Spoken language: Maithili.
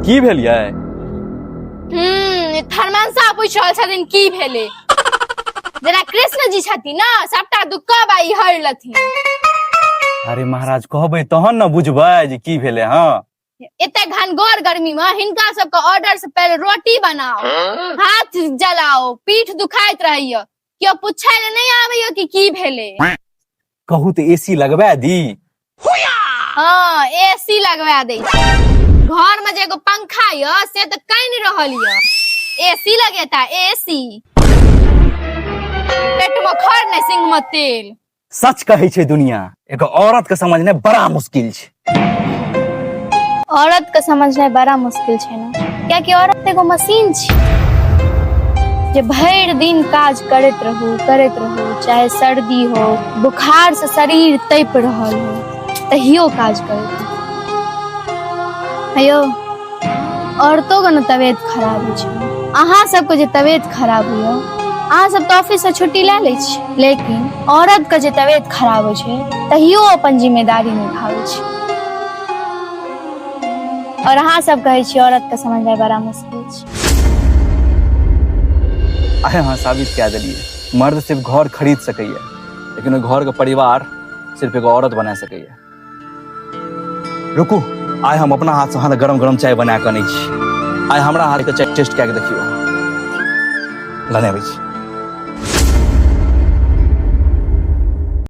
की भेल यै? थर्मानसा पूछि रहल छथिन की भेलै। जेना कृष्ण जी छथिन ने, सबटा दुःख बाई हर लथिन। अरे महाराज, कहबै तहन ने बुझबै जे की भेलै। हँ, एते घनघोर गर्मी में हिनका सबके ऑर्डर से पहले रोटी बनाओ, हाथ जलाओ, पीठ दुखाइत रहैया, केओ पूछे ले नहीं आबैया कि की भेलै। कहू तऽ एसी लगवा दी। हाँ, एसी लगवा दै छै। घर में जे एगो पंखा य से तऽ कानि रहल य, एसी लगेता एसी। पेट में खर नहीं, सिंग में तेल। सच कहै छै दुनिया, एगो औरत के समझनाइ बड़ा मुश्किल छै। औरत के समझनाइ बड़ा मुश्किल छै ने, कियाकि औरत एगो मशीन छै जे भरि दिन काज करैत रहू करैत रहू, चाहे सर्दी हो, बुखार से शरीर तपि रहल हो, तहियो काज करैत रहू। हेयौ, औरतों के ने तबियत खराब होइ छै। अहाँ सबके जे तबियत खराब होइए, अहाँ सब तऽ ऑफिस से छुट्टी लए लै छी, लेकिन औरत के जे तबियत खराब होइ छै तहियो अपन जिम्मेदारी निभाबै छै। और अहाँ सब कहै छी औरत के समझनाइ बड़ा मुश्किल छै। आइ अहाँ साबित कए देलियै, मर्द सिर्फ घर खरीद सकैए, लेकिन ओहि घर के परिवार सिर्फ एगो औरत बना सकैए। रुकू, आइ हम अपना हाथ से अहाँ गरम गरम चाय बना कऽ अनै छी। आइ हमरा हाथ के चाय टेस्ट कए के देखियौ। लने अबै छी।